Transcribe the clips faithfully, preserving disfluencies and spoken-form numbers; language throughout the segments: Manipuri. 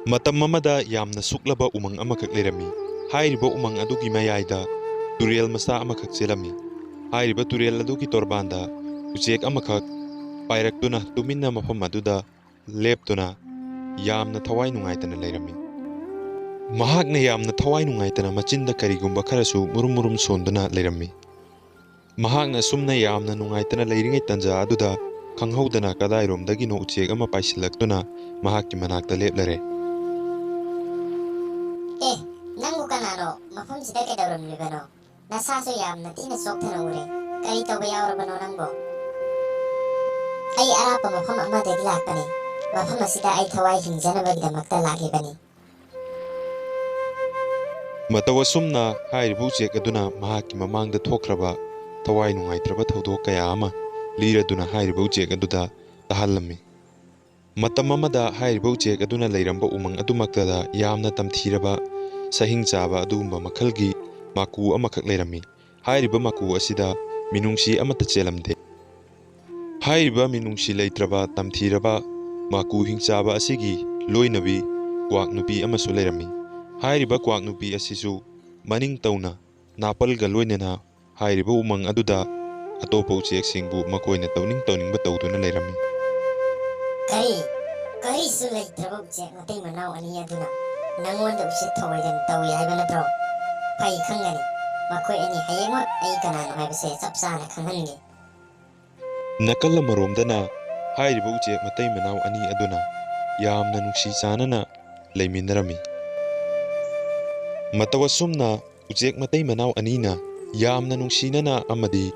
ꯃꯇꯝ ꯑꯃꯗ ꯌꯥꯝꯅ ꯁꯨꯛꯂꯕ ꯎꯃꯪ ꯑꯃꯈꯛ ꯂꯩꯔꯝꯃꯤ꯫ ꯍꯥꯏꯔꯤꯕ ꯎꯃꯪ ꯑꯗꯨꯒꯤ ꯃꯌꯥꯏꯗ ꯇꯨꯔꯦꯜ ꯃꯆꯥ ꯑꯃꯈꯛ ꯆꯦꯜꯂꯝꯃꯤ꯫ ꯍꯥꯏꯔꯤꯕ ꯇꯨꯔꯦꯜ ꯑꯗꯨꯒꯤ ꯇꯣꯔꯕꯥꯟꯗ ꯎꯆꯦꯛ ꯑꯃꯈꯛ ꯄꯥꯏꯔꯛꯇꯨꯅ ꯇꯨꯃꯤꯟꯅ ꯃꯐꯝ ꯑꯗꯨꯗ ꯂꯦꯞꯇꯨꯅ ꯌꯥꯝꯅ ꯊꯋꯥꯏ ꯅꯨꯡꯉꯥꯏꯇꯅ ꯂꯩꯔꯝꯃꯤ꯫ ꯃꯍꯥꯛꯅ ꯌꯥꯝꯅ ꯊꯋꯥꯏ ꯅꯨꯡꯉꯥꯏꯇꯅ ꯃꯆꯤꯟꯗ ꯀꯔꯤꯒꯨꯝꯕ ꯈꯔꯁꯨ ꯃꯨꯔꯨꯝ ꯃꯨꯔꯨꯝ ꯁꯣꯟꯗꯨꯅ ꯂꯩꯔꯝꯃꯤ꯫ ꯃꯍꯥꯛꯅ ꯑꯁꯨꯝꯅ ꯌꯥꯝꯅ ꯅꯨꯡꯉꯥꯏꯇꯅ ꯂꯩꯔꯤꯉꯩ ꯇꯥꯟꯖꯥ ꯑꯗꯨꯗ ꯈꯪꯍꯧꯗꯅ ꯀꯗꯥꯏꯔꯣꯝꯗꯒꯤꯅꯣ ꯎꯆꯦꯛ ꯑꯃ ꯄꯥꯏꯁꯤꯜꯂꯛꯇꯨꯅ ꯃꯍꯥꯛꯀꯤ ꯃꯅꯥꯛꯇ ꯂꯦꯞꯂꯔꯦ꯫ "ꯑꯦ, ꯅꯪꯕꯨ ꯀꯅꯥꯅꯣ? ꯃꯐꯝꯁꯤꯗ ꯀꯩꯗꯧꯔꯝꯂꯤꯕꯅꯣ? ꯅꯁꯥꯁꯨ ꯌꯥꯝꯅ ꯊꯤꯅ ꯆꯣꯛꯊꯅ ꯎꯔꯦ꯫ ꯀꯔꯤ ꯇꯧꯕ ꯌꯥꯎꯔꯕꯅꯣ ꯅꯪꯕꯣ?" "ꯑꯩ ꯑꯔꯥꯞꯄ ꯃꯐꯝ ꯑꯃꯗꯒꯤ ꯂꯥꯛꯄꯅꯤ꯫ ꯃꯐꯝ ꯑꯁꯤꯗ ꯑꯩ ꯊꯋꯥꯏ ꯍꯤꯡꯖꯅꯕꯒꯤꯗꯃꯛꯇ ꯂꯥꯛꯂꯤꯕꯅꯤ꯫" ꯃꯇꯧ ꯑꯁꯨꯝꯅ ꯍꯥꯏꯔꯤꯕ ꯎꯆꯦꯛ ꯑꯗꯨꯅ ꯃꯍꯥꯛꯀꯤ ꯃꯃꯥꯡꯗ ꯊꯣꯛꯈ꯭ꯔꯕ ꯊꯋꯥꯏ ꯅꯨꯡꯉꯥꯏꯇ꯭ꯔꯕ ꯊꯧꯗꯣꯛ ꯀꯌꯥ ꯑꯃ ꯂꯤꯔꯗꯨꯅ ꯍꯥꯏꯔꯤꯕ ꯎꯆꯦꯛ ꯑꯗꯨꯗ ꯇꯥꯍꯜꯂꯝꯃꯤ꯫ ꯃꯇꯝ ꯑꯃꯗ ꯍꯥꯏꯔꯤꯕ ꯎꯆꯦꯛ ꯑꯗꯨꯅ ꯂꯩꯔꯝꯕ ꯎꯃꯪ ꯑꯗꯨꯃꯛꯇꯗ ꯌꯥꯝꯅ ꯇꯝꯊꯤꯔꯕ, ꯁꯍꯤꯡ ꯆꯥꯕ ꯑꯗꯨꯒꯨꯝꯕ ꯃꯈꯜꯒꯤ ꯃꯥꯀꯨ ꯑꯃꯈꯛ ꯂꯩꯔꯝꯃꯤ꯫ ꯍꯥꯏꯔꯤꯕ ꯃꯥꯀꯨ ꯑꯁꯤꯗ ꯃꯤꯅꯨꯡꯁꯤ ꯑꯃꯠꯇ ꯆꯦꯜꯂꯝꯗꯦ꯫ ꯍꯥꯏꯔꯤꯕ ꯃꯤꯅꯨꯡꯁꯤ ꯂꯩꯇ꯭ꯔꯕ, ꯇꯝꯊꯤꯔꯕ ꯃꯥꯀꯨ ꯍꯤꯡꯆꯥꯕ ꯑꯁꯤꯒꯤ ꯂꯣꯏꯅꯕꯤ ꯀ꯭ꯋꯥꯛ ꯅꯨꯄꯤ ꯑꯃꯁꯨ ꯂꯩꯔꯝꯃꯤ꯫ ꯍꯥꯏꯔꯤꯕ ꯀ꯭ꯋꯥꯛ ꯅꯨꯄꯤ ꯑꯁꯤꯁꯨ ꯃꯅꯤꯡ ꯇꯧꯅ ꯅꯥꯄꯜꯒ ꯂꯣꯏꯅꯅ ꯍꯥꯏꯔꯤꯕ ꯎꯃꯪ ꯑꯗꯨꯗ ꯑꯇꯣꯞꯄ ꯎꯆꯦꯛꯁꯤꯡꯕꯨ ꯃꯈꯣꯏꯅ ꯇꯧꯅꯤꯡ ꯇꯧꯅꯤꯡꯕ ꯇꯧꯗꯨꯅ ꯂꯩꯔꯝꯃꯤ꯫ "ꯀꯔꯤ? ꯀꯔꯤꯁꯨ ꯂꯩꯇ꯭ꯔꯕ ꯎꯆꯦꯛ ꯃꯇꯩ ꯃꯅꯥꯎ ꯑꯅꯤ ꯑꯗꯨꯅ ꯅꯪꯉꯣꯟꯗ ꯎꯁꯤꯠ ꯊꯑꯣꯏꯗꯅ ꯇꯧꯏ ꯍꯥꯏꯕ ꯅꯠꯇ꯭ꯔꯣ? ꯐꯩ, ꯈꯪꯒꯅꯤ꯫ ꯃꯈꯣꯏ ꯑꯅꯤ ꯍꯌꯦꯡꯃꯛ ꯑꯩ ꯀꯅꯥꯅꯣ ꯍꯥꯏꯕꯁꯦ ꯆꯞ ꯆꯥꯅ ꯈꯪꯍꯟꯒꯦ꯫" ꯅꯥꯀꯜ ꯑꯃꯔꯣꯝꯗꯅ ꯍꯥꯏꯔꯤꯕ ꯎꯆꯦꯛ ꯃꯇꯩ ꯃꯅꯥꯎ ꯑꯅꯤ ꯑꯗꯨꯅ ꯌꯥꯝꯅ ꯅꯨꯡꯁꯤ ꯆꯥꯟꯅꯅ ꯂꯩꯃꯤꯟꯅꯔꯝꯃꯤ꯫ ꯃꯇꯧ ꯑꯁꯨꯝꯅ ꯎꯆꯦꯛ ꯃꯇꯩ ꯃꯅꯥꯎ ꯑꯅꯤꯅ ꯌꯥꯝꯅ ꯅꯨꯡꯁꯤꯅꯅ ꯑꯃꯗꯤ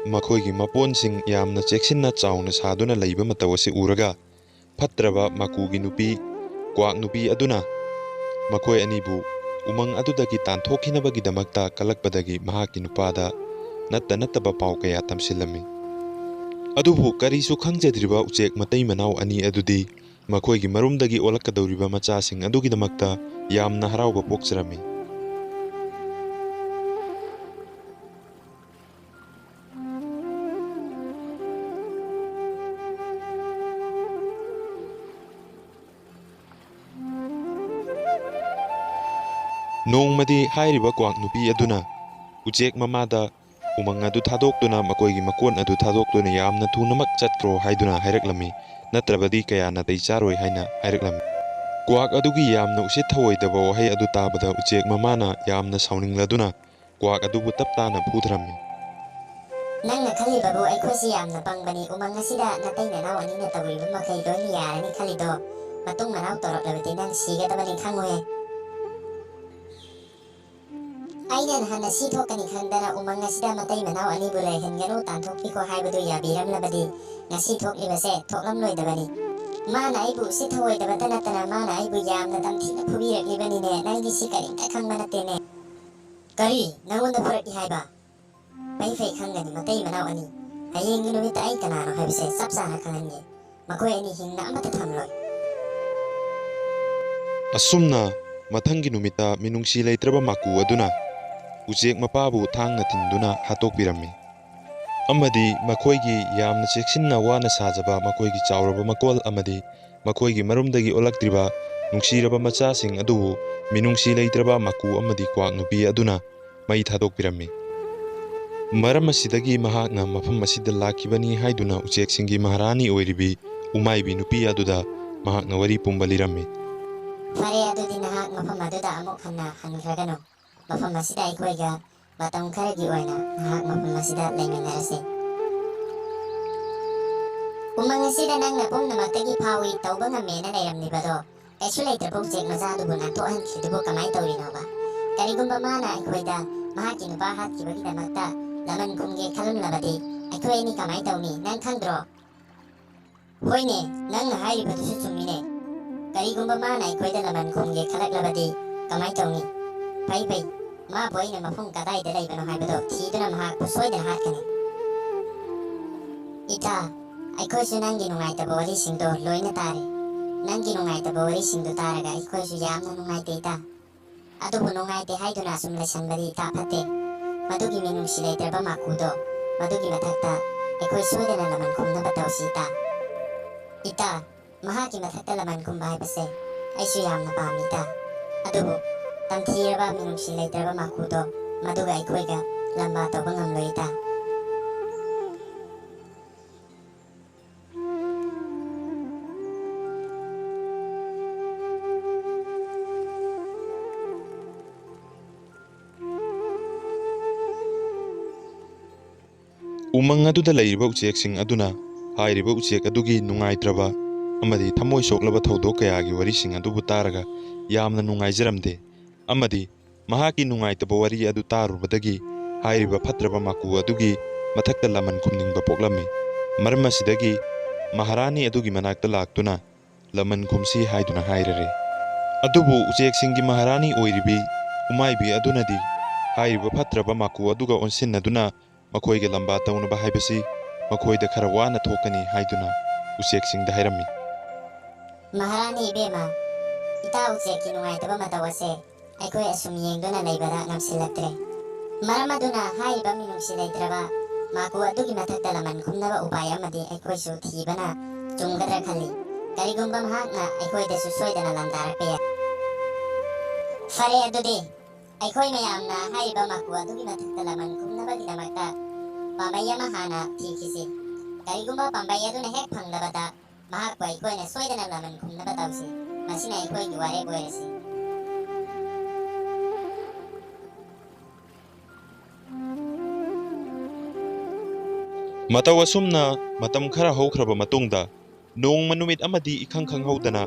ꯃꯈꯣꯏꯒꯤ ꯃꯄꯣꯟꯁꯤꯡ ꯌꯥꯝꯅ ꯆꯦꯛꯁꯤꯟꯅ ꯆꯥꯎꯅ ꯁꯥꯗꯨꯅ ꯂꯩꯕ ꯃꯇꯧ ꯑꯁꯤ ꯎꯔꯒ, ꯐꯠꯇ꯭ꯔꯕ ꯃꯥꯀꯨꯒꯤ ꯅꯨꯄꯤ, ꯀ꯭ꯋꯥꯛ ꯅꯨꯄꯤ ꯑꯗꯨꯅ ꯃꯈꯣꯏ ꯑꯅꯤꯕꯨ ꯎꯃꯪ ꯑꯗꯨꯗꯒꯤ ꯇꯥꯟꯊꯣꯛꯈꯤꯅꯕꯒꯤꯗꯃꯛꯇ ꯀꯜꯂꯛꯄꯗꯒꯤ ꯃꯍꯥꯛꯀꯤ ꯅꯨꯄꯥꯗ ꯅꯠꯇ ꯅꯠꯇꯕ ꯄꯥꯎ ꯀꯌꯥ ꯇꯝꯁꯤꯜꯂꯝꯃꯤ꯫ ꯑꯗꯨꯕꯨ ꯀꯔꯤꯁꯨ ꯈꯪꯖꯗ꯭ꯔꯤꯕ ꯎꯆꯦꯛ ꯃꯇꯩ ꯃꯅꯥꯎ ꯑꯅꯤ ꯑꯗꯨꯗꯤ ꯃꯈꯣꯏꯒꯤ ꯃꯔꯨꯝꯗꯒꯤ ꯑꯣꯜꯂꯛꯀꯗꯧꯔꯤꯕ ꯃꯆꯥꯁꯤꯡ ꯑꯗꯨꯒꯤꯗꯃꯛꯇ ꯌꯥꯝꯅ ꯍꯔꯥꯎꯕ ꯄꯣꯛꯆꯔꯝꯃꯤ꯫ ꯅꯣꯡꯃꯗꯤ ꯍꯥꯏꯔꯤꯕ ꯀ꯭ꯋꯥꯛ ꯅꯨꯄꯤ ꯑꯗꯨꯅ ꯎꯆꯦꯛ ꯃꯃꯥꯗ ꯎꯃꯪ ꯑꯗꯨ ꯊꯥꯗꯣꯛꯇꯨꯅ, ꯃꯈꯣꯏꯒꯤ ꯃꯀꯣꯟ ꯑꯗꯨ ꯊꯥꯗꯣꯛꯇꯨꯅ ꯌꯥꯝꯅ ꯊꯨꯅꯃꯛ ꯆꯠꯈ꯭ꯔꯣ ꯍꯥꯏꯗꯨꯅ ꯍꯥꯏꯔꯛꯂꯝꯃꯤ, ꯅꯠꯇ꯭ꯔꯕꯗꯤ ꯀꯌꯥ ꯅꯥꯇꯩ ꯆꯥꯔꯣꯏ ꯍꯥꯏꯅ ꯍꯥꯏꯔꯛꯂꯝꯃꯤ꯫ ꯀ꯭ꯋꯥꯛ ꯑꯗꯨꯒꯤ ꯌꯥꯝꯅ ꯎꯁꯤꯠ ꯊꯑꯣꯏꯗꯕ ꯋꯥꯍꯩ ꯑꯗꯨ ꯇꯥꯕꯗ ꯎꯆꯦꯛ ꯃꯃꯥꯅ ꯌꯥꯝꯅ ꯁꯥꯎꯅꯤꯡꯂꯗꯨꯅ ꯀ꯭ꯋꯥꯛ ꯑꯗꯨꯕꯨ ꯇꯞ ꯇꯥꯅ ꯐꯨꯊꯔꯝꯃꯤ꯫ "ꯅꯪꯅ ꯈꯜꯂꯤꯕꯕꯨ ꯑꯩꯈꯣꯏꯁꯤ ꯌꯥꯝꯅ ꯄꯪꯕꯅꯤ, ꯎꯃꯪ ꯑꯁꯤꯗ ꯅꯇꯩ ꯅꯅꯥꯎ ꯑꯅꯤꯅ ꯇꯧꯔꯤꯕ ꯃꯈꯩ ꯂꯣꯏꯅ ꯌꯥꯔꯅꯤ ꯈꯜꯂꯤꯗꯣ? ꯃꯇꯨꯡ ꯃꯅꯥꯎ ꯇꯧꯔꯛꯂꯕꯗꯤ ꯅꯪ ꯁꯤꯒꯗꯕꯅꯤ, ꯈꯪꯉꯨꯍꯦ!" "ꯑꯩꯅ ꯅꯍꯥꯟ ꯁꯤ ꯊꯣꯛꯀꯅꯤ ꯈꯪꯗꯅ ꯎꯃꯪ ꯑꯁꯤꯗ ꯃꯇꯩ ꯃꯅꯥꯎ ꯑꯅꯤꯕꯨ ꯂꯩꯍꯟꯒꯅꯨ, ꯇꯥꯟꯊꯣꯛꯄꯤꯈꯣ ꯍꯥꯏꯕꯗꯨ ꯌꯥꯕꯤꯔꯝꯂꯕꯗꯤ ꯉꯁꯤ ꯊꯣꯛꯂꯤꯕꯁꯦ ꯊꯣꯛꯂꯝꯂꯣꯏꯗꯕꯅꯤ꯫ ꯃꯥꯅ ꯑꯩꯕꯨ ꯎꯁꯤꯠ ꯊꯑꯣꯏꯗꯕꯇ ꯅꯠꯇꯅ ꯃꯥꯅ ꯑꯩꯕꯨ ꯌꯥꯝꯅ ꯇꯝꯊꯤꯅ ꯐꯨꯕꯤꯔꯛꯂꯤꯕꯅꯤꯅꯦ꯫ ꯅꯪꯗꯤ ꯁꯤ ꯀꯔꯤꯝꯇ ꯈꯪꯕ ꯅꯠꯇꯦꯅꯦ꯫" "ꯀꯔꯤ? ꯅꯪꯉꯣꯟꯗ ꯐꯨꯔꯛꯏ ꯍꯥꯏꯕ?" "ꯐꯩ ꯐꯩ, ꯈꯪꯒꯅꯤ, ꯃꯇꯩ ꯃꯅꯥꯎ ꯑꯅꯤ꯫ ꯍꯌꯦꯡꯒꯤ ꯅꯨꯃꯤꯠꯇ ꯑꯩ ꯀꯅꯥꯅꯣ ꯍꯥꯏꯕꯁꯦ ꯆꯞ ꯆꯥꯅ ꯈꯪꯍꯟꯒꯦ꯫ ꯃꯈꯣꯏ ꯑꯅꯤ ꯍꯤꯡꯅ ꯑꯃꯠꯇ ꯊꯝꯂꯣꯏ꯫" ꯑꯁꯨꯝꯅ ꯃꯊꯪꯒꯤ ꯅꯨꯃꯤꯠꯇ ꯃꯤꯅꯨꯡꯁꯤ ꯂꯩꯇ꯭ꯔꯕ ꯃꯥꯀꯨ ꯑꯗꯨꯅ ꯎꯆꯦꯛ ꯃꯄꯥꯕꯨ ꯊꯥꯡꯅ ꯊꯤꯟꯗꯨꯅ ꯍꯥꯠꯇꯣꯛꯄꯤꯔꯝꯃꯤ꯫ ꯑꯃꯗꯤ ꯃꯈꯣꯏꯒꯤ ꯌꯥꯝꯅ ꯆꯦꯛꯁꯤꯟꯅ ꯋꯥꯅ ꯁꯥꯖꯕ ꯃꯈꯣꯏꯒꯤ ꯆꯥꯎꯔꯕ ꯃꯀꯣꯜ ꯑꯃꯗꯤ ꯃꯈꯣꯏꯒꯤ ꯃꯔꯨꯝꯗꯒꯤ ꯑꯣꯜꯂꯛꯇ꯭ꯔꯤꯕ ꯅꯨꯡꯁꯤꯔꯕ ꯃꯆꯥꯁꯤꯡ ꯑꯗꯨꯕꯨ ꯃꯤꯅꯨꯡꯁꯤ ꯂꯩꯇ꯭ꯔꯕ ꯃꯥꯀꯨ ꯑꯃꯗꯤ ꯀ꯭ꯋꯥꯛ ꯅꯨꯄꯤ ꯑꯗꯨꯅ ꯃꯩ ꯊꯥꯗꯣꯛꯄꯤꯔꯝꯃꯤ꯫ ꯃꯔꯝ ꯑꯁꯤꯗꯒꯤ ꯃꯍꯥꯛꯅ ꯃꯐꯝ ꯑꯁꯤꯗ ꯂꯥꯛꯈꯤꯕꯅꯤ ꯍꯥꯏꯗꯨꯅ ꯎꯆꯦꯛꯁꯤꯡꯒꯤ ꯃꯍꯥꯔꯥꯅꯤ ꯑꯣꯏꯔꯤꯕꯤ ꯎꯃꯥꯏꯕꯤ ꯅꯨꯄꯤ ꯑꯗꯨꯗ ꯃꯍꯥꯛꯅ ꯋꯥꯔꯤ ꯄꯨꯝꯕ ꯂꯤꯔꯝꯃꯤ꯫ "ꯐꯔꯦ, ꯑꯗꯨꯗꯤ ꯅꯍꯥꯛ ꯃꯐꯝ ꯑꯗꯨꯗ ꯑꯃꯨꯛ ꯍꯟꯅ ꯍꯟꯈ꯭ꯔꯒꯅꯨ꯫ ꯃꯐꯝ ꯑꯁꯤꯗ ꯑꯩꯈꯣꯏꯒ ꯃꯇꯝ ꯈꯔꯒꯤ ꯑꯣꯏꯅ ꯅꯍꯥꯛ ꯃꯐꯝ ꯑꯁꯤꯗ ꯂꯩꯃꯤꯟꯅꯔꯁꯤ꯫ ꯎꯃꯪ ꯑꯁꯤꯗ ꯅꯪꯅ ꯄꯨꯝꯅꯃꯛꯇꯒꯤ ꯐꯥꯎꯏ ꯇꯧꯕ ꯉꯝꯃꯦꯅ ꯂꯩꯔꯝꯂꯤꯕꯗꯣ, ꯀꯩꯁꯨ ꯂꯩꯇ꯭ꯔꯕ ꯎꯆꯦꯛ ꯃꯆꯥ ꯑꯗꯨꯕꯨ ꯅꯥꯟꯊꯣꯛꯍꯟꯈꯤꯗꯨꯕꯨ ꯀꯃꯥꯏ ꯇꯧꯔꯤꯅꯣꯕ? ꯀꯔꯤꯒꯨꯝꯕ ꯃꯥꯅ ꯑꯩꯈꯣꯏꯗ ꯃꯍꯥꯛꯀꯤ ꯅꯨꯄꯥ ꯍꯥꯠꯈꯤꯕꯒꯤꯗꯃꯛꯇ ꯂꯃꯟ ꯈꯨꯝꯒꯦ ꯈꯜꯂꯝꯂꯕꯗꯤ ꯑꯩꯈꯣꯏ ꯑꯅꯤ ꯀꯃꯥꯏ ꯇꯧꯅꯤ, ꯅꯪ ꯈꯪꯗ꯭ꯔꯣ?" "ꯍꯣꯏꯅꯦ, ꯅꯪꯅ ꯍꯥꯏꯔꯤꯕꯗꯨꯁꯨ ꯆꯨꯝꯃꯤꯅꯦ꯫ ꯀꯔꯤꯒꯨꯝꯕ ꯃꯥꯅ ꯑꯩꯈꯣꯏꯗ ꯂꯃꯟ ꯈꯨꯝꯒꯦ ꯈꯜꯂꯛꯂꯕꯗꯤ ꯀꯃꯥꯏ ꯇꯧꯅꯤ? ꯐꯩ ꯐꯩ, ꯃꯥꯕꯨ ꯑꯩꯅ ꯃꯐꯝ ꯀꯗꯥꯏꯗ ꯂꯩꯕꯅꯣ ꯍꯥꯏꯕꯗꯣ ꯊꯤꯗꯨꯅ ꯃꯍꯥꯛꯄꯨ ꯁꯣꯏꯗꯅ ꯍꯥꯠꯀꯅꯤ꯫" "ꯏꯇꯥ, ꯑꯩꯈꯣꯏꯁꯨ ꯅꯪꯒꯤ ꯅꯨꯡꯉꯥꯏꯇꯕ ꯋꯥꯔꯤꯁꯤꯡꯗꯣ ꯂꯣꯏꯅ ꯇꯥꯔꯦ꯫ ꯅꯪꯒꯤ ꯅꯨꯡꯉꯥꯏꯇꯕ ꯋꯥꯔꯤꯁꯤꯡꯗꯣ ꯇꯥꯔꯒ ꯑꯩꯈꯣꯏꯁꯨ ꯌꯥꯝꯅ ꯅꯨꯡꯉꯥꯏꯇꯦ, ꯏꯇꯥ꯫ ꯑꯗꯨꯕꯨ ꯅꯨꯡꯉꯥꯏꯇꯦ ꯍꯥꯏꯗꯨꯅ ꯑꯁꯨꯝ ꯂꯩꯁꯟꯕꯗꯤ ꯏꯇꯥ ꯐꯠꯇꯦ꯫ ꯃꯗꯨꯒꯤ ꯃꯤꯅꯨꯡꯁꯤ ꯂꯩꯇ꯭ꯔꯕ ꯃꯥꯀꯨꯗꯣ ꯃꯗꯨꯒꯤ ꯃꯊꯛꯇ ꯑꯩꯈꯣꯏ ꯁꯣꯏꯗꯅ ꯂꯃꯟ ꯈꯨꯝꯅꯕ ꯇꯧꯁꯤ, ꯏꯇꯥ꯫" "ꯏꯇꯥ, ꯃꯍꯥꯛꯀꯤ ꯃꯊꯛꯇ ꯂꯃꯟ ꯈꯨꯝꯕ ꯍꯥꯏꯕꯁꯦ ꯑꯩꯁꯨ ꯌꯥꯝꯅ ꯄꯥꯝꯃꯤ, ꯏꯇꯥ꯫ ꯑꯗꯨꯕꯨ ꯇꯝꯊꯤꯔꯕ ꯃꯤꯅꯨꯡꯁꯤ ꯂꯩꯇ꯭ꯔꯕ ꯃꯥꯀꯨꯗꯣ, ꯃꯗꯨꯒ ꯑꯩꯈꯣꯏꯒ ꯂꯝꯕꯥ ꯇꯧꯕ ꯉꯝꯂꯣꯏ, ꯏꯇꯥ꯫ ꯎꯃꯪ ꯑꯗꯨꯗ ꯂꯩꯔꯤꯕ ꯎꯆꯦꯛꯁꯤꯡ ꯑꯗꯨꯅ ꯍꯥꯏꯔꯤꯕ ꯎꯆꯦꯛ ꯑꯗꯨꯒꯤ ꯅꯨꯡꯉꯥꯏꯇ꯭ꯔꯕ ꯑꯃꯗꯤ ꯊꯃꯣꯏ ꯁꯣꯛꯂꯕ ꯊꯧꯗꯣꯛ ꯀꯌꯥꯒꯤ ꯋꯥꯔꯤꯁꯤꯡ ꯑꯗꯨꯕꯨ ꯇꯥꯔꯒ ꯌꯥꯝꯅ ꯅꯨꯡꯉꯥꯏꯖꯔꯝꯗꯦ꯫ ꯑꯃꯗꯤ ꯃꯍꯥꯛꯀꯤ ꯅꯨꯡꯉꯥꯏꯇꯕ ꯋꯥꯔꯤ ꯑꯗꯨ ꯇꯥꯔꯨꯕꯗꯒꯤ ꯍꯥꯏꯔꯤꯕ ꯐꯠꯇ꯭ꯔꯕ ꯃꯥꯀꯨ ꯑꯗꯨꯒꯤ ꯃꯊꯛꯇ ꯂꯃꯟ ꯈꯨꯝꯅꯤꯡꯕ ꯄꯣꯛꯂꯝꯃꯤ꯫ ꯃꯔꯝ ꯑꯁꯤꯗꯒꯤ ꯃꯍꯥꯔꯥꯅꯤ ꯑꯗꯨꯒꯤ ꯃꯅꯥꯛꯇ ꯂꯥꯛꯇꯨꯅ ꯂꯃꯟ ꯈꯨꯝꯁꯤ ꯍꯥꯏꯗꯨꯅ ꯍꯥꯏꯔꯔꯦ꯫ ꯑꯗꯨꯕꯨ ꯎꯆꯦꯛꯁꯤꯡꯒꯤ ꯃꯍꯥꯔꯥꯅꯤ ꯑꯣꯏꯔꯤꯕꯤ ꯎꯃꯥꯏꯕꯤ ꯑꯗꯨꯅꯗꯤ ꯍꯥꯏꯔꯤꯕ ꯐꯠꯇ꯭ꯔꯕ ꯃꯥꯀꯨ ꯑꯗꯨꯒ ꯑꯣꯟꯁꯤꯟꯅꯗꯨꯅ ꯃꯈꯣꯏꯒ ꯂꯝꯕꯥ ꯇꯧꯅꯕ ꯍꯥꯏꯕꯁꯤ ꯃꯈꯣꯏꯗ ꯈꯔ ꯋꯥꯅ ꯊꯣꯛꯀꯅꯤ ꯍꯥꯏꯗꯨꯅ ꯎꯆꯦꯛꯁꯤꯡꯗ ꯍꯥꯏꯔꯝꯃꯤ꯫ ꯃꯍꯥꯔꯥꯅꯤ ꯏꯕꯦꯝꯃ, ꯏꯇꯥ ꯎꯆꯦꯛꯀꯤ ꯅꯨꯡꯉꯥꯏꯇꯕ ꯃꯇꯧ ꯑꯁꯦ ꯑꯩꯈꯣꯏ ꯑꯁꯨꯝ ꯌꯦꯡꯗꯨꯅ ꯂꯩꯕꯗ ꯉꯝꯁꯤꯜꯂꯛꯇ꯭ꯔꯦ꯫ ꯃꯔꯝ ꯑꯗꯨꯅ ꯍꯥꯏꯔꯤꯕ ꯃꯤꯅꯨꯡꯁꯤ ꯂꯩꯇ꯭ꯔꯕ ꯃꯥꯀꯨ ꯑꯗꯨꯒꯤ ꯃꯊꯛꯇ ꯂꯃꯟ ꯈꯨꯝꯅꯕ ꯎꯄꯥꯏ ꯑꯃꯗꯤ ꯑꯩꯈꯣꯏꯁꯨ ꯊꯤꯕꯅ ꯆꯨꯝꯒꯗ꯭ꯔꯥ ꯈꯜꯂꯤ꯫ ꯀꯔꯤꯒꯨꯝꯕ ꯃꯍꯥꯛꯅ ꯑꯩꯈꯣꯏꯗꯁꯨ ꯁꯣꯏꯗꯅ ꯂꯥꯟꯗꯥꯔꯛꯄ ꯌꯥꯏ꯫ ꯐꯔꯦ, ꯑꯗꯨꯗꯤ ꯑꯩꯈꯣꯏ ꯃꯌꯥꯝꯅ ꯍꯥꯏꯔꯤꯕ ꯃꯥꯀꯨ ꯑꯗꯨꯒꯤ ꯃꯊꯛꯇ ꯂꯃꯟ ꯈꯨꯝꯅꯕꯒꯤꯗꯃꯛꯇ ꯄꯥꯝꯕꯩ ꯑꯃ ꯍꯥꯟꯅ ꯊꯤꯈꯤꯁꯤ꯫ ꯀꯔꯤꯒꯨꯝꯕ ꯄꯥꯝꯕꯩ ꯑꯗꯨꯅ ꯍꯦꯛ ꯐꯪꯂꯕꯗ, ꯃꯍꯥꯛꯄꯨ ꯑꯩꯈꯣꯏꯅ ꯁꯣꯏꯗꯅ ꯂꯃꯟ ꯈꯨꯝꯅꯕ ꯇꯧꯁꯤ꯫ ꯃꯁꯤꯅ ꯑꯩꯈꯣꯏꯒꯤ ꯋꯥꯔꯦꯞ ꯑꯣꯏꯔꯁꯤ꯫ ꯃꯇꯧ ꯑꯁꯨꯝꯅ ꯃꯇꯝ ꯈꯔ ꯍꯧꯈ꯭ꯔꯕ ꯃꯇꯨꯡꯗ, ꯅꯣꯡꯃ ꯅꯨꯃꯤꯠ ꯑꯃꯗꯤ ꯏꯈꯪ ꯈꯪꯍꯧꯗꯅ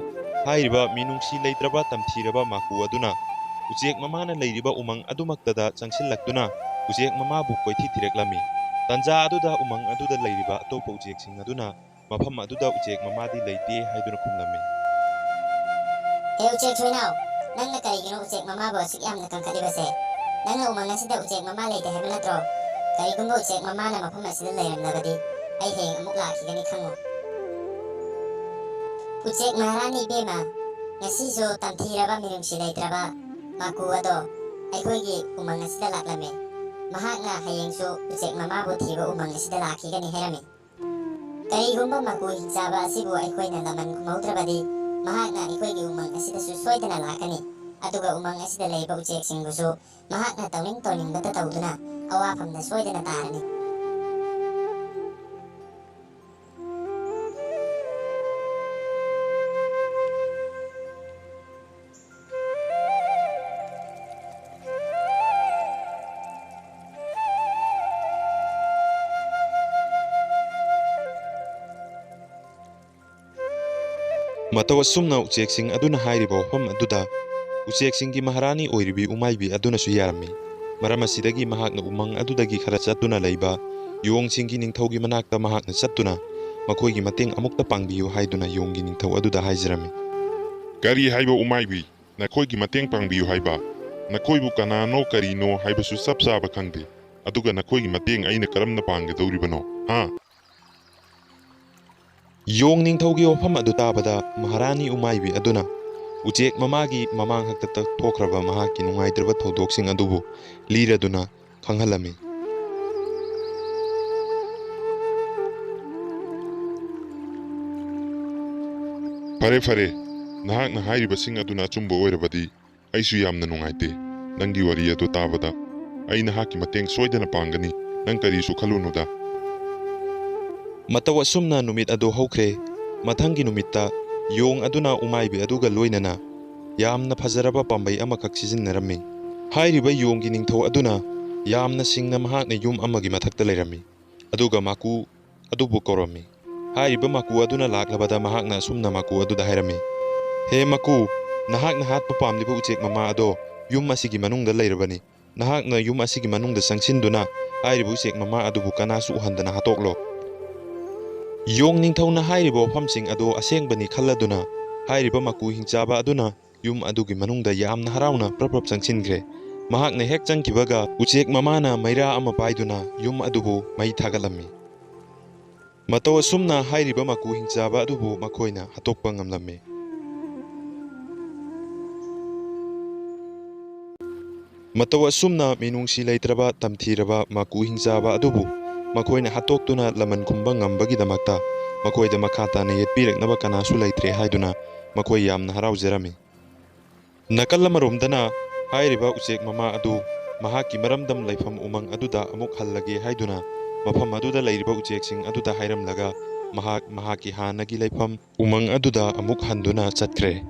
ꯍꯥꯏꯔꯤꯕ ꯃꯤꯅꯨꯡꯁꯤ ꯂꯩꯇ꯭ꯔꯕ ꯇꯝꯊꯤꯔꯕ ꯃꯥꯀꯨ ꯑꯗꯨꯅ ꯎꯆꯦꯛ ꯃꯃꯥꯅ ꯂꯩꯔꯤꯕ ꯎꯃꯪ ꯑꯗꯨꯃꯛꯇꯗ ꯆꯪꯁꯤꯜꯂꯛꯇꯨꯅ ꯎꯆꯦꯛ ꯃꯃꯥꯕꯨ ꯀꯣꯏꯊꯤ ꯊꯤꯔꯛꯂꯝꯃꯤ꯫ ꯇꯟꯖꯥ ꯑꯗꯨꯗ ꯎꯃꯪ ꯑꯗꯨꯗ ꯂꯩꯔꯤꯕ ꯑꯇꯣꯞꯄ ꯎꯆꯦꯛꯁꯤꯡ ꯑꯗꯨꯅ ꯃꯐꯝ ꯑꯗꯨꯗ ꯎꯆꯦꯛ ꯃꯃꯥꯗꯤ ꯂꯩꯇꯦ ꯍꯥꯏꯗꯨꯅ ꯈꯨꯝꯂꯝꯃꯤ꯫ ꯍꯦ ꯎꯆꯦꯛ ꯁꯣꯏꯅꯥꯎ, ꯅꯪꯅ ꯀꯔꯤꯒꯤꯅꯣ ꯎꯆꯦꯛ ꯃꯃꯥꯕꯨ ꯑꯁꯨꯛ ꯌꯥꯝꯅ ꯀꯟꯈꯠꯂꯤꯕꯁꯦ? ꯅꯪꯅ ꯎꯃꯪ ꯑꯁꯤꯗ ꯎꯆꯦꯛ ꯃꯃꯥ ꯂꯩꯇꯦ ꯍꯥꯏꯕ ꯅꯠꯇ꯭ꯔꯣ? ꯀꯔꯤꯒꯨꯝꯕ ꯎꯆꯦꯛ ꯃꯃꯥꯅ ꯃꯐꯝ ꯑꯁꯤꯗ ꯂꯩꯔꯝꯂꯕꯗꯤ ꯑꯩ ꯍꯌꯦꯡ ꯑꯃꯨꯛ ꯂꯥꯛꯈꯤꯒꯅꯤ ꯈꯪꯉꯨ꯫ ꯎꯆꯦꯛ ꯃꯍꯥꯔꯥꯅꯤ ꯏꯕꯦꯝꯃ, ꯉꯁꯤꯁꯨ ꯇꯝꯊꯤꯔꯕ ꯃꯤꯅꯨꯡꯁꯤ ꯂꯩꯇ꯭ꯔꯕ ꯃꯥꯀꯨ ꯑꯗꯣ ꯑꯩꯈꯣꯏꯒꯤ ꯎꯃꯪ ꯑꯁꯤꯗ ꯂꯥꯛꯂꯝꯃꯦ꯫ ꯃꯍꯥꯛꯅ ꯍꯌꯦꯡꯁꯨ ꯎꯆꯦꯛ ꯃꯃꯥꯕꯨ ꯊꯤꯕ ꯎꯃꯪ ꯑꯁꯤꯗ ꯂꯥꯛꯈꯤꯒꯅꯤ ꯍꯥꯏꯔꯝꯃꯤ꯫ ꯀꯔꯤꯒꯨꯝꯕ ꯃꯥꯀꯨ ꯍꯤꯡꯆꯥꯕ ꯑꯁꯤꯕꯨ ꯑꯩꯈꯣꯏꯅ ꯂꯃꯟ ꯈꯨꯝꯍꯧꯗ꯭ꯔꯕꯗꯤ, ꯃꯍꯥꯛꯅ ꯑꯩꯈꯣꯏꯒꯤ ꯎꯃꯪ ꯑꯁꯤꯗꯁꯨ ꯁꯣꯏꯗꯅ ꯂꯥꯛꯀꯅꯤ꯫ ꯑꯗꯨꯒ ꯎꯃꯪ ꯑꯁꯤꯗ ꯂꯩꯕ ꯎꯆꯦꯛꯁꯤꯡꯕꯨꯁꯨ ꯃꯍꯥꯛꯅ ꯇꯧꯅꯤꯡ ꯇꯧꯅꯤꯡꯕꯇ ꯇꯧꯗꯨꯅ ꯑꯋꯥꯐꯝꯗ ꯁꯣꯏꯗꯅ ꯇꯥꯔꯅꯤ꯫ ꯃꯇꯧ ꯑꯁꯨꯝꯅ ꯎꯆꯦꯛꯁꯤꯡ ꯑꯗꯨꯅ ꯍꯥꯏꯔꯤꯕ ꯋꯥꯐꯝ ꯑꯗꯨꯗ ꯎꯆꯦꯛꯁꯤꯡꯒꯤ ꯃꯍꯥꯔꯥꯅꯤ ꯑꯣꯏꯔꯤꯕꯤ ꯎꯃꯥꯏꯕꯤ ꯑꯗꯨꯅꯁꯨ ꯌꯥꯔꯝꯃꯤ꯫ ꯃꯔꯝ ꯑꯁꯤꯗꯒꯤ ꯃꯍꯥꯛꯅ ꯎꯃꯪ ꯑꯗꯨꯗꯒꯤ ꯈꯔ ꯆꯠꯇꯨꯅ ꯂꯩꯕ ꯌꯣꯡꯁꯤꯡꯒꯤ ꯅꯤꯡꯊꯧꯒꯤ ꯃꯅꯥꯛꯇ ꯃꯍꯥꯛꯅ ꯆꯠꯇꯨꯅ ꯃꯈꯣꯏꯒꯤ ꯃꯇꯦꯡ ꯑꯃꯨꯛꯇ ꯄꯥꯡꯕꯤꯌꯨ ꯍꯥꯏꯗꯨꯅ ꯌꯣꯡꯒꯤ ꯅꯤꯡꯊꯧ ꯑꯗꯨꯗ ꯍꯥꯏꯖꯔꯝꯃꯤ꯫ ꯀꯔꯤ ꯍꯥꯏꯕ ꯎꯃꯥꯏꯕꯤ? ꯅꯈꯣꯏꯒꯤ ꯃꯇꯦꯡ ꯄꯥꯡꯕꯤꯌꯨ ꯍꯥꯏꯕ? ꯅꯈꯣꯏꯕꯨ ꯀꯅꯥꯅꯣ ꯀꯔꯤꯅꯣ ꯍꯥꯏꯕꯁꯨ ꯆꯞ ꯆꯥꯕ ꯈꯪꯗꯦ꯫ ꯑꯗꯨꯒ ꯅꯈꯣꯏꯒꯤ ꯃꯇꯦꯡ ꯑꯩꯅ ꯀꯔꯝꯅ ꯄꯥꯡꯒꯗꯧꯔꯤꯕꯅꯣ? ꯍꯥ? ꯌꯣꯡ ꯅꯤꯡꯊꯧꯒꯤ ꯋꯥꯐꯝ ꯑꯗꯨ ꯇꯥꯕꯗ ꯃꯍꯥꯔꯥꯅꯤ ꯎꯃꯥꯏꯕꯤ ꯑꯗꯨꯅ ꯎꯆꯦꯛ ꯃꯃꯥꯒꯤ ꯃꯃꯥꯡ ꯍꯥꯛꯇꯛꯇ ꯊꯣꯛꯈ꯭ꯔꯕ ꯃꯍꯥꯛꯀꯤ ꯅꯨꯡꯉꯥꯏꯇ꯭ꯔꯕ ꯊꯧꯗꯣꯛꯁꯤꯡ ꯑꯗꯨꯕꯨ ꯂꯤꯔꯗꯨꯅ ꯈꯪꯍꯜꯂꯝꯃꯤ꯫ ꯐꯔꯦ, ꯐꯔꯦ, ꯅꯍꯥꯛꯅ ꯍꯥꯏꯔꯤꯕꯁꯤꯡ ꯑꯗꯨꯅ ꯑꯆꯨꯝꯕ ꯑꯣꯏꯔꯕꯗꯤ ꯑꯩꯁꯨ ꯌꯥꯝꯅ ꯅꯨꯡꯉꯥꯏꯇꯦ꯫ ꯅꯪꯒꯤ ꯋꯥꯔꯤ ꯑꯗꯨ ꯇꯥꯕꯗ ꯑꯩ ꯅꯍꯥꯛꯀꯤ ꯃꯇꯦꯡ ꯁꯣꯏꯗꯅ ꯄꯥꯡꯒꯅꯤ꯫ ꯅꯪ ꯀꯔꯤꯁꯨ ꯈꯜꯂꯨꯅꯨꯗ꯫ ꯃꯇꯧ ꯑꯁꯨꯝꯅ ꯅꯨꯃꯤꯠ ꯑꯗꯨ ꯍꯧꯈ꯭ꯔꯦ꯫ ꯃꯊꯪꯒꯤ ꯅꯨꯃꯤꯠꯇ ꯌꯣꯡ ꯑꯗꯨꯅ ꯎꯃꯥꯏꯕꯤ ꯑꯗꯨꯒ ꯂꯣꯏꯅꯅ ꯌꯥꯝꯅ ꯐꯖꯔꯕ ꯄꯥꯝꯕꯩ ꯑꯃꯈꯛ ꯁꯤꯖꯤꯟꯅꯔꯝꯃꯤ꯫ ꯍꯥꯏꯔꯤꯕ ꯌꯣꯡꯒꯤ ꯅꯤꯡꯊꯧ ꯑꯗꯨꯅ ꯌꯥꯝꯅ ꯁꯤꯡꯅ ꯃꯍꯥꯛꯅ ꯌꯨꯝ ꯑꯃꯒꯤ ꯃꯊꯛꯇ ꯂꯩꯔꯝꯃꯤ꯫ ꯑꯗꯨꯒ ꯃꯀꯨ ꯑꯗꯨꯕꯨ ꯀꯧꯔꯝꯃꯤ꯫ ꯍꯥꯏꯔꯤꯕ ꯃꯀꯨ ꯑꯗꯨꯅ ꯂꯥꯛꯂꯕꯗ ꯃꯍꯥꯛꯅ ꯑꯁꯨꯝꯅ ꯃꯀꯨ ꯑꯗꯨꯗ ꯍꯥꯏꯔꯝꯃꯤ, "ꯍꯦ ꯃꯀꯨ, ꯅꯍꯥꯛꯅ ꯍꯥꯠꯄ ꯄꯥꯝꯂꯤꯕ ꯎꯆꯦꯛ ꯃꯃꯥ ꯑꯗꯣ ꯌꯨꯝ ꯑꯁꯤꯒꯤ ꯃꯅꯨꯡꯗ ꯂꯩꯔꯕꯅꯤ꯫ ꯅꯍꯥꯛꯅ ꯌꯨꯝ ꯑꯁꯤꯒꯤ ꯃꯅꯨꯡꯗ ꯆꯪꯁꯤꯟꯗꯨꯅ ꯍꯥꯏꯔꯤꯕ ꯎꯆꯦꯛ ꯃꯃꯥ ꯑꯗꯨꯕꯨ ꯀꯅꯥꯁꯨ ꯎꯍꯟꯗꯅ ꯍꯥꯠꯇꯣꯛꯂꯣ"꯫ ꯌꯣꯡ ꯅꯤꯡꯊꯧꯅ ꯍꯥꯏꯔꯤꯕ ꯋꯥꯐꯝꯁꯤꯡ ꯑꯗꯨ ꯑꯁꯦꯡꯕꯅꯤ ꯈꯜꯂꯗꯨꯅ ꯍꯥꯏꯔꯤꯕ ꯃꯀꯨ ꯍꯤꯡꯆꯥꯕ ꯑꯗꯨꯅ ꯌꯨꯝ ꯑꯗꯨꯒꯤ ꯃꯅꯨꯡꯗ ꯌꯥꯝꯅ ꯍꯔꯥꯎꯅ ꯄ꯭ꯔꯞ ꯄ꯭ꯔꯞ ꯆꯪꯁꯤꯟꯈ꯭ꯔꯦ꯫ ꯃꯍꯥꯛꯅ ꯍꯦꯛ ꯆꯪꯈꯤꯕꯒ ꯎꯆꯦꯛ ꯃꯃꯥꯅ ꯃꯩꯔꯥ ꯑꯃ ꯄꯥꯏꯗꯨꯅ ꯌꯨꯝ ꯑꯗꯨꯕꯨ ꯃꯩ ꯊꯥꯒꯠꯂꯝꯃꯤ꯫ ꯃꯇꯧ ꯑꯁꯨꯝꯅ ꯍꯥꯏꯔꯤꯕ ꯃꯀꯨ ꯍꯤꯡꯆꯥꯕ ꯑꯗꯨꯕꯨ ꯃꯈꯣꯏꯅ ꯍꯥꯠꯇꯣꯛꯄ ꯉꯝꯂꯝꯃꯤ꯫ ꯃꯇꯧ ꯑꯁꯨꯝꯅ ꯃꯤꯅꯨꯡꯁꯤ ꯂꯩꯇ꯭ꯔꯕ ꯇꯝꯊꯤꯔꯕ ꯃꯀꯨ ꯍꯤꯡꯆꯥꯕ ꯑꯗꯨꯕꯨ ꯃꯈꯣꯏꯅ ꯍꯥꯠꯇꯣꯛꯇꯨꯅ ꯂꯃꯟ ꯈꯨꯝꯕ ꯉꯝꯕꯒꯤꯗꯃꯛꯇ ꯃꯈꯣꯏꯗ ꯃꯈꯥ ꯇꯥꯅ ꯌꯦꯠꯄꯤꯔꯛꯅꯕ ꯀꯅꯥꯁꯨ ꯂꯩꯇ꯭ꯔꯦ ꯍꯥꯏꯗꯨꯅ ꯃꯈꯣꯏ ꯌꯥꯝꯅ ꯍꯔꯥꯎꯖꯔꯝꯃꯤ꯫ ꯅꯥꯀꯜ ꯑꯃꯔꯣꯝꯗꯅ ꯍꯥꯏꯔꯤꯕ ꯎꯆꯦꯛ ꯃꯃꯥ ꯑꯗꯨ ꯃꯍꯥꯛꯀꯤ ꯃꯔꯝꯗꯝ ꯂꯩꯐꯝ ꯎꯃꯪ ꯑꯗꯨꯗ ꯑꯃꯨꯛ ꯍꯜꯂꯒꯦ ꯍꯥꯏꯗꯨꯅ ꯃꯐꯝ ꯑꯗꯨꯗ ꯂꯩꯔꯤꯕ ꯎꯆꯦꯛꯁꯤꯡ ꯑꯗꯨꯗ ꯍꯥꯏꯔꯝꯂꯒ ꯃꯍꯥꯛ ꯃꯍꯥꯛꯀꯤ ꯍꯥꯟꯅꯒꯤ ꯂꯩꯐꯝ ꯎꯃꯪ ꯑꯗꯨꯗ ꯑꯃꯨꯛ ꯍꯟꯗꯨꯅ ꯆꯠꯈ꯭ꯔꯦ꯫